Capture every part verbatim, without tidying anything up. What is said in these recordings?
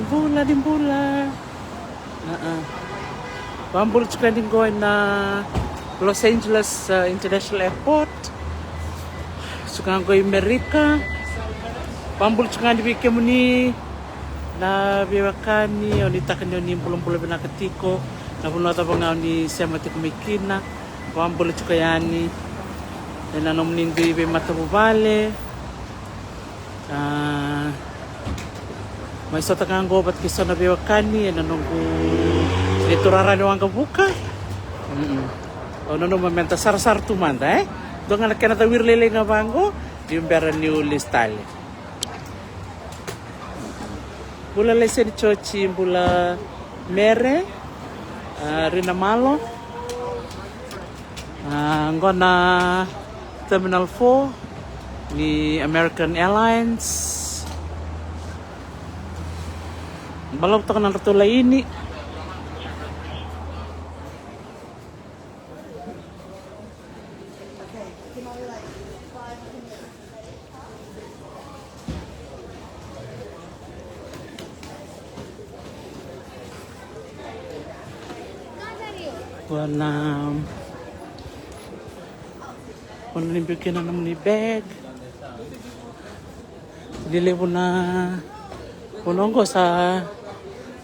Bula ni bula. Vabula tiko yani qo ena Los Angeles, uh, International Airport. Tiko ga qo i Merika. Vabula tiko ga yani vei kemuni na veiwekani, o ni taka ni o ni bulabula vinaka tiko. Na vanua cava ga o ni sema tiko mai kina. Vabula tiko yani ena nomuni dui veimatavuvale. A, mai sota ga qo vata kei so na veiwekani ena noqu, e tu rara ni waqavuka. Mm-mm. Au nanuma meda sarasara tu mada, e? Dua ga na kena cawiri lailai ga vaqo, niu bera niu lesu tale. Bula Laiseni Joji, bula Mere, a, Rina Malo. A, qo na Terminal four ni American Airlines. Balavu toka na nodratou laini. Qo na, qo na ni biu kina nomuni bag. Ni levu na vanua qo sa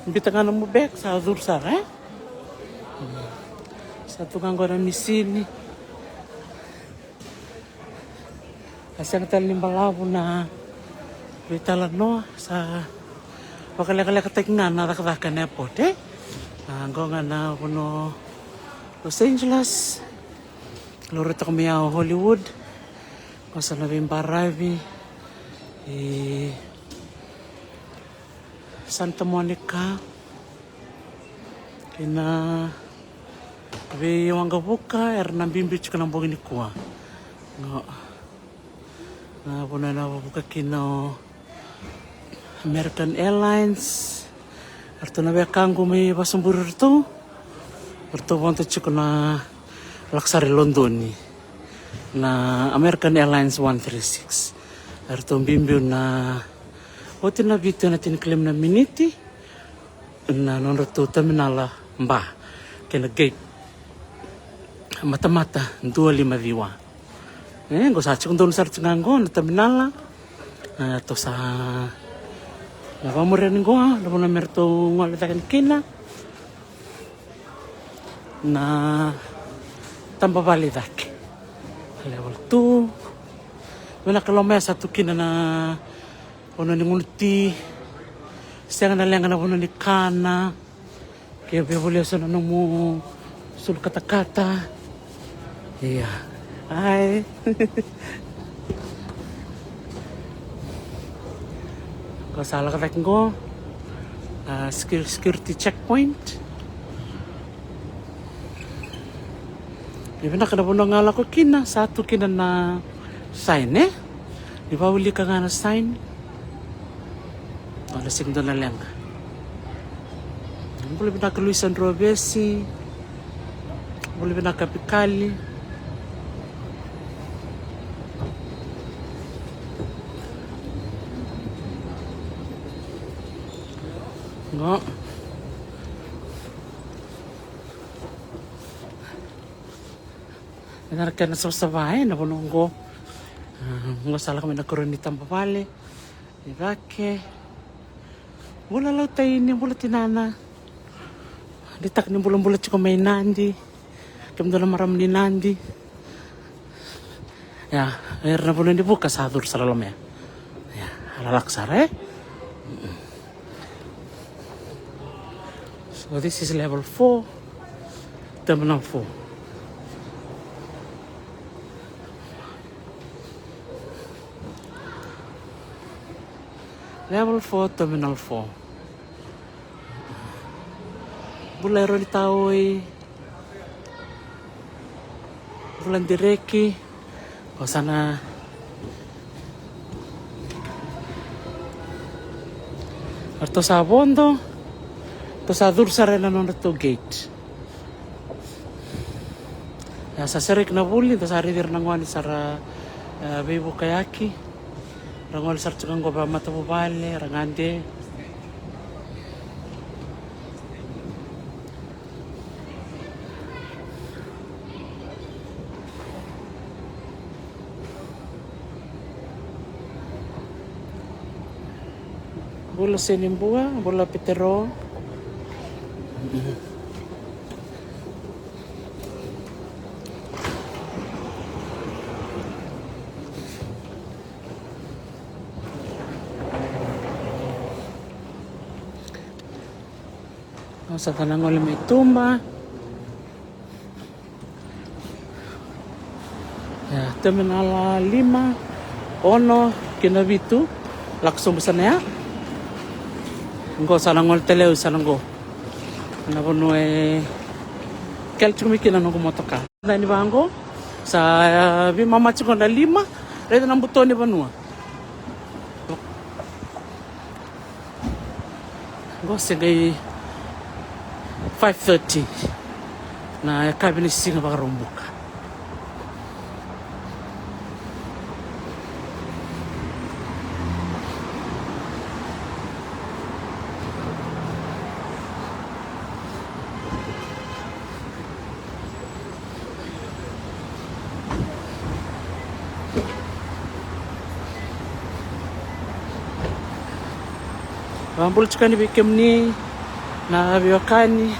biuta ga nomu bag sa curu sara, e? Sa tu ga qo na misini. A sega tale ni balavu na veitalanoa, sa vakalekalekataki ga na cakacaka ena airport, e? A, qo ga na vanua Los Angeles. Laurai toka mai ya o Hollywood. Qo sa na veibaravi i Santa Monica. Kei na veiwaqavuka era na biubiu tiko na bogi nikua. Qo na vanua ena waqavuka kina o American Airlines. Eratou na wekaqu mai Vasuburi, ratou, ratou vodo tiko na lako sara i Lodoni na American Airlines one three six. Eratou biubiu na oti na vitu ena tinikalima na miniti na nodratou taminala ba kei na gate matamata dua lima ciwa. E, qo sa tiko donu sara tiko ga qo na taminala. E, tou sa na vakamuri yani qo na vanua me ratou gole cake yani kina na tabavale i cake. Level two. Vinaka, loma ya sa tu kina na vanua ni gunu ti. Sega na leqa na vanua ni kana. Ke via volia so na nomu sulu katakata. Ia. Ai. Qo sa lako cake qo. A, secur-, security checkpoint. E vinaka na vanua ga lako kina, sa tu kina na sign, e? Ni vakaulika ga na sign. Au na sega ni dua na leqa. Bula vinaka Luisa Drovesi. Bula vinaka Pikali. Qo. Ena kena savasava, e, na vanua qo. A, qo sa lako mai na koro ni tabavale i cake. Bula Lautaini, bula tinana. Ni taka ni bulabula tiko mai Nadi. Kemudou na marama ni Nadi. Ia, era na vanua ni vuka sa curu sara loma ya. Ia, era lako sara, e? So this is level four, terminal four. Level four, terminal four. Bula Eroni Taoi. Bula Direki. Ko sa na ratou sa vodo. Ratou sa curu sara ena nodratou gate. Ia sa sereki na vuli, da sa raici ira na gone sa ra, e, veivukayaki. Ra gole sara tiko qo vakamatavuvale, ra gade. Bula Senibua, bula Petero. Au sa tana gole mai tuba. Ia, terminal lima, ono kei na vitu, lako sobu sana ya. Qo sa na gole tale au sana qo. Na vanua e kele tiko mai kina noqu motoka. Dani vaqo, sa, e, veimama tiko na lima, raica na buto ni vanua. Qo se qai five thirty na yakavi ni siga Vakaraubuka. Vakabula tiko yani vei kemuni na veiwekani,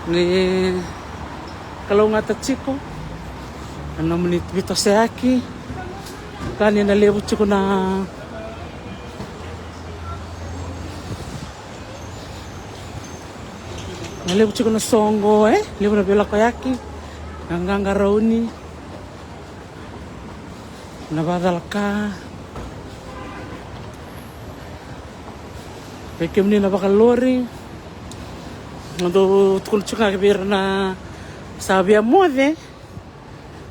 ni kalougata tiko na nomuni veitosoyaki. Ka ni na levu tiko na Na levu tiko na soqo, e levu na veilakoyaki, na qaqarauni, na vakacalaka. Vei kemuni na vakalori, au dau tukuna tiko ga vei ira na sa via moce,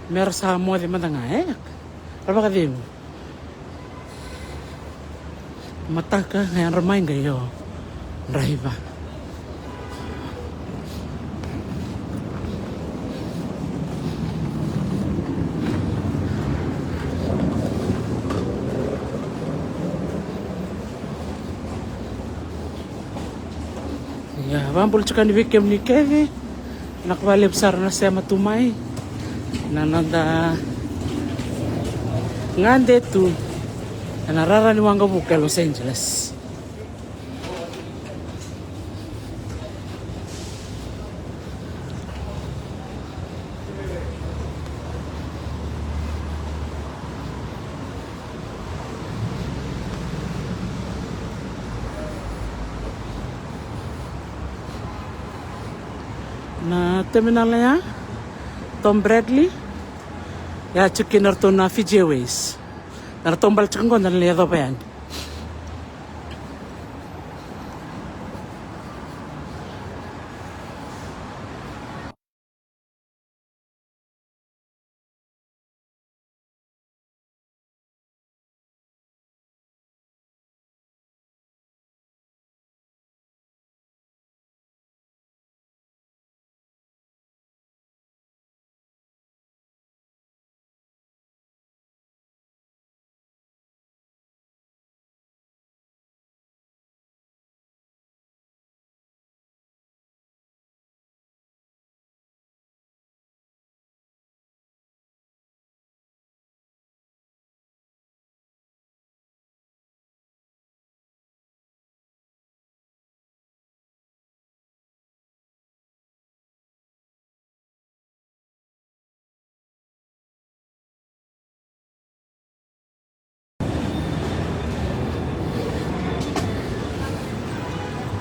me ra sa moce mada ga, e ra vakacegu. Mataka ga yadra mai qai o draiva. Ia, vakabula tiko yani vei kemuni kece. Vinaka vakalevu sara na sema tu mai. Na noda gade tu ena rara ni waqavuka e Los Angeles. Na terminal ya, Tom Bradley. Ya tiko kina ratou na Fiji Airways. Na ratou bale tiko qo na lai yacova yani.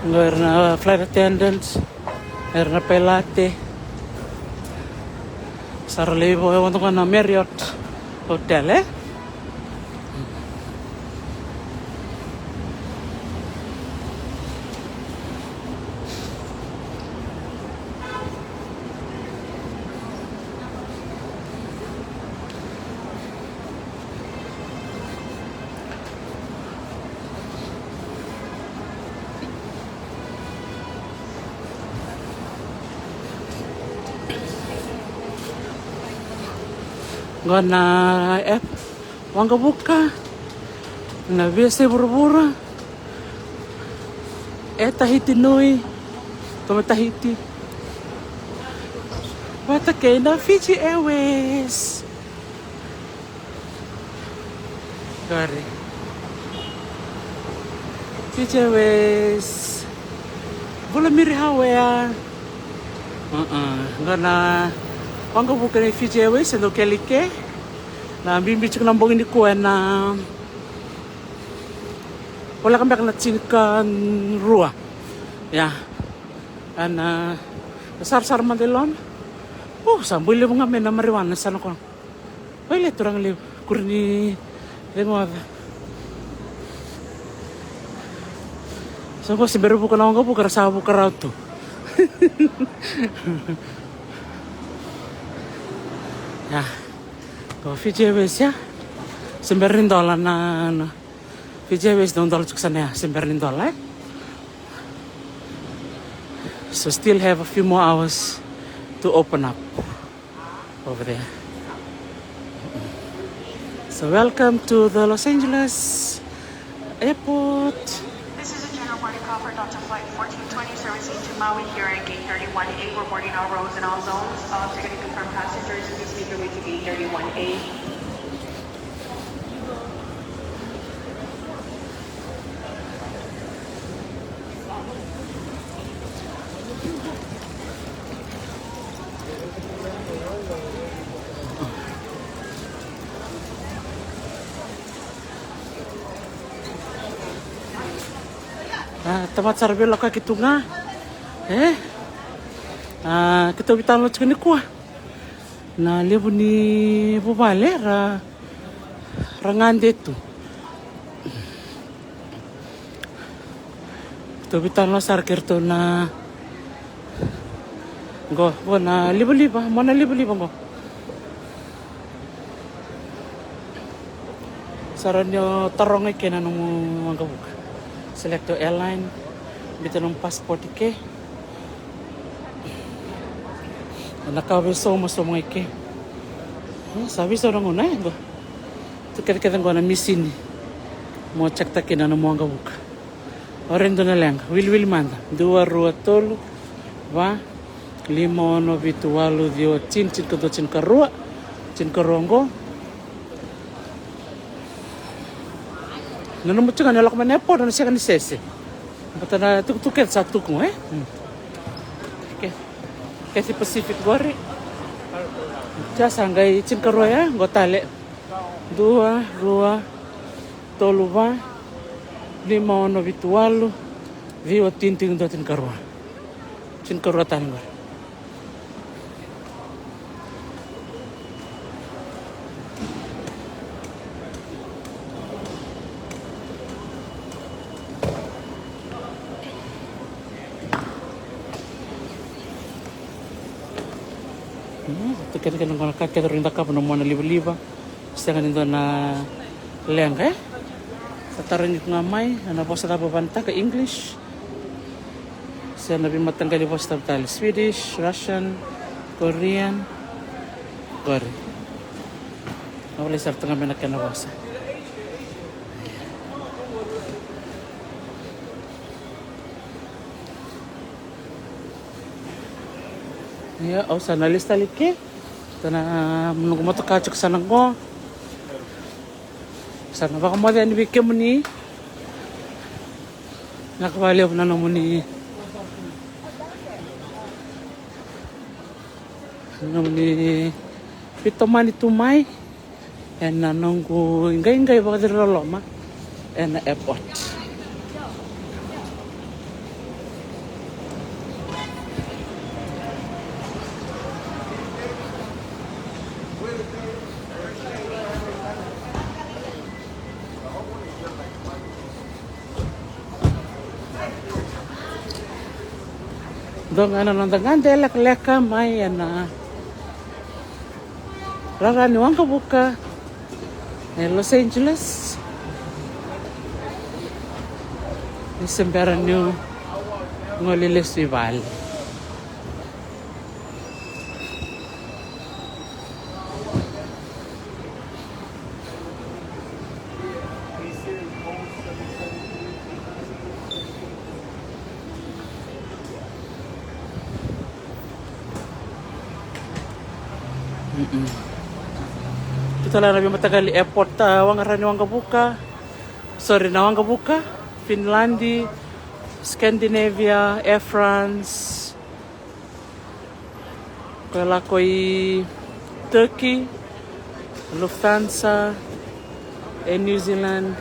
Qo ira na flight attendants, ira na pailate. Sa ra lai vodo ga na Marriott Hotel, e? Qo na app waqavuka na veiyasai vuravura. Air Tahiti Nui, Tome Tahiti, vata kei na Fiji Airways. Qori. Fiji Airways. Bula Miri, how are? Qo na waqavuka ni Fiji Airways e dau kele i ke. Na bibi tiko na bogi nikua ena voleka beka na tinikarua. Ia. Ena sarasara mada i loma. O, sa boi levu ga mai na marijuana sa na kona. Oi le turaga levu, kuri ni regoca. So qo se bera vuka na waqavuka ra sa vuka rawa tu. Ia. Ko Fiji Airways ia. Se bera ni dola na, na Fiji Airways dau dola tiko sa na ia, se bera ni dola e. So still have a few more hours to open up over there. So welcome to the Los Angeles airport. This is a general boarding call for Delta Flight fourteen twenty servicing to Maui here at gate thirty-one A. We're boarding all rows and all zones. All ticket and confirmed passengers, please make your way to gate thirty-one A. A, tamata sara veilakoyaki tu ga. E? A, keitou veitalanoa tiko nikua. Na levu ni vuvale ra, ra gade tu. Tou veitalanoa sara kei ratou na qo, qo na livaliva, mo na livaliva qo. Sa rawa ni o taroga i ke na nomu waqavuka. Select your airline, biuta nomu passport i ke. Na ka veisauma, sauma ga i ke. Sa veisau na gauna e qo. Tu kecekece qo na misini mo check-taka kina na nomu waqavuka. O ira e dua na leqa, wiliwili mada. Dua, rua, tolu, va, lima, ono, vitu, walu, ciwa, tini, tinikarua, tinikarua, tinikarua qo. Nanuma tiko ga ni o lako mai na airport na sega ni sese. Baleta na tukutuku kece sa tuku e. Cathay Pacific qori. Sa qai tinikarua ya, qo tale. Dua, rua, tolu, va, lima, ono, vitu, walu, ciwa, tini, tinikarua, tinikarua. Tinikarua tale qori. Tu kece kece na gona ka kece rau i cakava na mona livaliva. Sega ni dua na leqa e. Sa tarogi iko ga mai ena vosa cava vanataka, English se na veimataqali vosa cava tale, Swedish, Russian, Korean. Qori. A volai sara tu ga mai na kena vosa. Ia au sa na lesu tale i ke. Sa na noqu motoka tiko sa na qo. Sa na vakamoce yani vei kemuni. Vinaka vakalevu na nomuni, nomuni veitomani tu mai ena noqu iqaiqai vakaciriloloma ena airport. Dua ga na noda gade lekaleka mai ena rara ni waqavuka e Los Angeles. Ni se bera niu gole lesu i vale. Keitou la na veimataqali airport, a, waqa ra ni waqavuka. Sorry, na waqavuka. Finlandi, Scandinavia, Air France, ko e lako i Turkey, Lufthansa, Air New Zealand.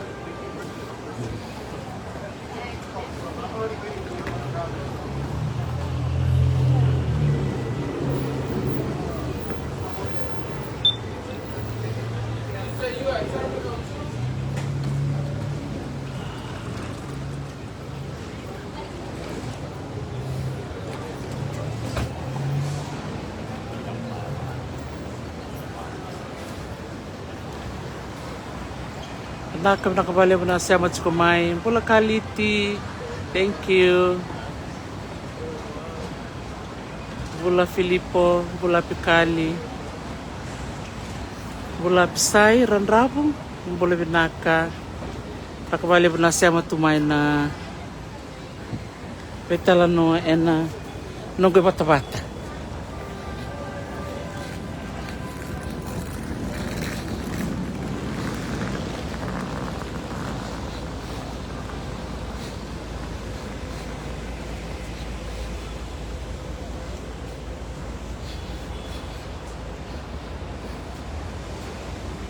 Vinaka, vinaka vakalevu na sema tiko mai. Bula Kaliti. Thank you. Bula Filipo, bula Pikali. Bula Pisai Radravu. Bula vinaka. Vinaka vakalevu na sema tu mai na veitalanoa ena noqu ivatavata.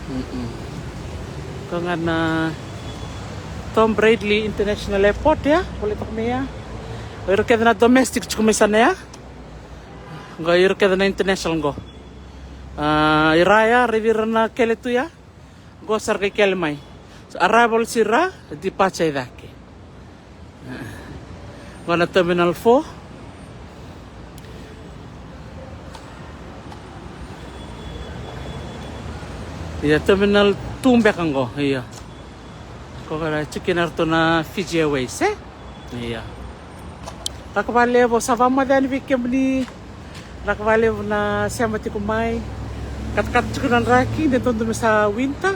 Mm-mm. Ko ga na Tom Bradley International Airport ya, volai toka mai ya. O ira kece na domestic tiko mai sana ya. Qo ira kece na international qo. A, i ra ya, raici ira na kele tu ya. Qo sa ra qai kele mai. So, arrival si ra, departure i cake. Qo na terminal four. Ia, terminal two beka qo, ia. Ko ra check in ratou na Fiji Airways, e? Ia. Vinaka vakalevu, sa vakamoce yani vei kemuni. Vinaka vakalevu na sema tiko mai. Katakata tiko na draki, de dodonu me sa winter.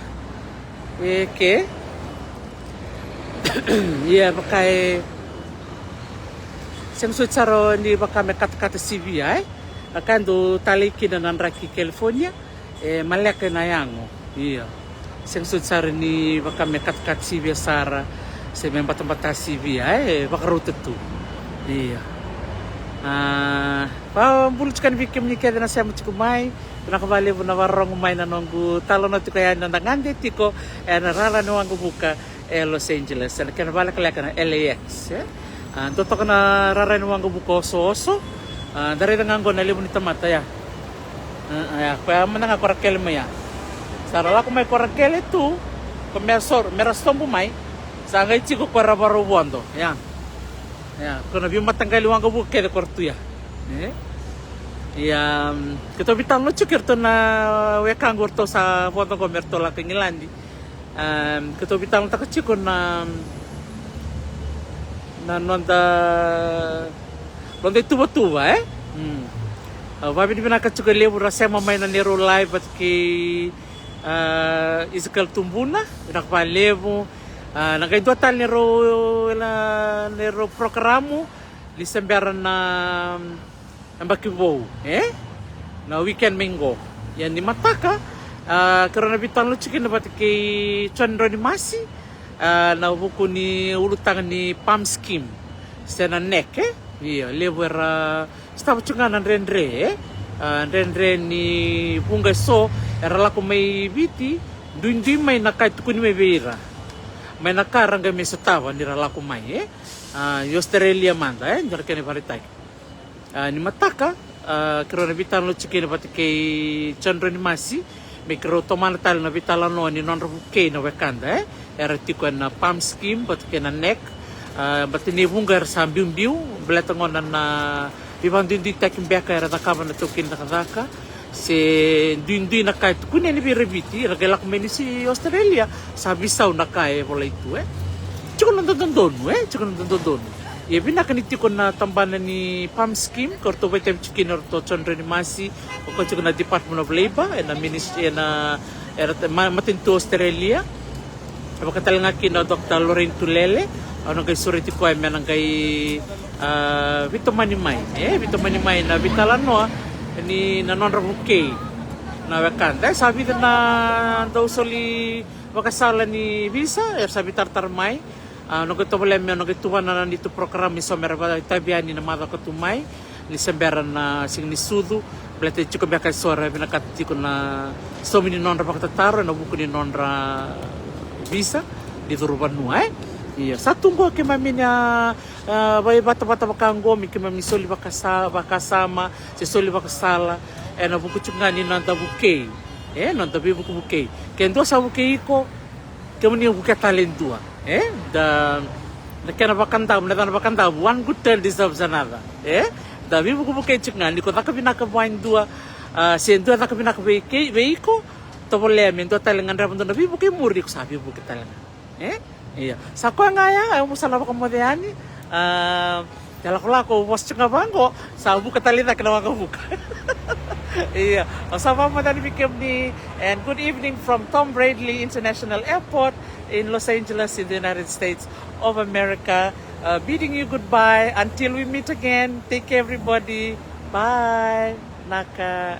E ke. Ia, vaka e sega soti sara ni vaka me katakata sivia, e? Vaka e dau talei kina na draki California. E maleka ena yago. Ia. Sega soti sara ni vaka me katakata sivia sara, se me batabata sivia, e vakarauta tu. Ia. A, vakabula tiko yani vei kemuni kece na sema tiko mai. Vinaka vakalevu na vakarorogo mai na noqu talanoa tiko yani na noda gade tiko ena rara ni waqavuka e Los Angeles, ena kena vakalekaleka na L A X, e? A, dua toka na rara ni waqavuka osooso. A, da raica ga qo na levu ni tamata ya. A, a, ya, koya mada ga ko ra kele mai ya. Sa ra lako mai ko ra kele tu, ko me ra so-, me ra sobu mai. Sa qai tiko ko ra varau vodo, ya. Ya, ko na veimataqali waqavuka kece ko ra tu ya. E? Ia, mm, keitou veitalanoa tiko kei ratou na wekaqu, ratou sa vodo qo me ratou lako i Igiladi. Em, keitou veitalanoataka tiko na, na noda, noda ituvatuva, e? Mm. Au vakavinavinaka tiko e levu ra sema mai na neirau live vata kei, a, Ezekiel Tubuna, vinaka vakalevu. A, na qai dua tale neirau, na neirau prokaramu, ni se bera na, na yabaki vou, e? Na weekend mai qo. Ia ni mataka, a, keirau na veitalanoa tiko kina vata kei John Ronimasi, a, na vuku ni ulutaga ni PALM scheme, se na NEC, e? Ia, levu era sotava tiko ga na dredre, e? A, dredre ni vuqa eso era lako mai Viti, duidui mai na ka e tukuni mai vei ira. Mai na ka era qai mai sotava ni ra lako mai, e? A, i Australia mada, e? Dua na kena ivakaraitaki. A, ni mataka, a, keirau na veitalanoa tiko kina vata kei John Ronimasi, me keirau tomana tale na veitalanoa ni nodra vukei na wekada, e? Era tiko ena PALM scheme, vata kei na NEC, a, baleta ni vuqa era sa biubiu, baleta gona na veivakaduiduitaki beka era cakava na taukei ni cakacaka, se duidui na ka e tukuni yani vei ira e Viti, era qai lako mai ni si Australia, sa veisau na ka e volai tu, e. Tiko na dodonu, e, tiko na dodonu. Ia vinaka ni tiko na tabana ni PALM scheme, ko ratou vakaitavi tiko kina o ratou John Ronimasi, o koya tiko na Department of Labour, ena ministry, ena, ena ma-, matanitu Australia. E vaka tale ga kina o Doctor Lorraine Tulele, au na qai sureti koya me na qai, a, veitomani mai, e, veitomani mai na veitalanoa ni na nodra vukei na wekada. E, sa vica na dau soli vakasala ni visa era sa veitaratara mai. A, noqu tovolea me noqu tuvana na neitou program ni so me ra vakaitavi yani na macawa ka tu mai, ni se bera na siga ni sucu. Baleta e tiko beka e so era vinakata tiko na saumi ni nodra vakatataro ena vuku ni nodra visa ni curu vanua, e. Ia sa tu qo keimami na, a, vaivatavata vaka qo me keimami soli vakasa, vakasama se soli vakasala ena vuku tiko ga ni noda vukei, e, noda veivukevukei. Ke dua sa vukei iko, kemuni vuke tale dua, e? Da, na kena vakadavu, na cana vakadavu, one good turn deserves another, e? Da veivukevukei tiko ga, ni ko caka vinaka vua e dua, a, se dua caka vinaka vei kei, vei iko, tovolea me dua tale gadreva dua na veivuke i muri, iko sa veivuke tale ga, e? Ia. Sa koya ga ya, au sa na vakamoce yani, a, Ia lakolako, au vosa tiko ga vaqo, sa vuka tale cake na waqavuka. Ia, au sa vakamoce yani vei kemuni, and good evening from Tom Bradley International Airport in Los Angeles in the United States of America. Uh, bidding you goodbye until we meet again. Take care, everybody. Bye. Naka.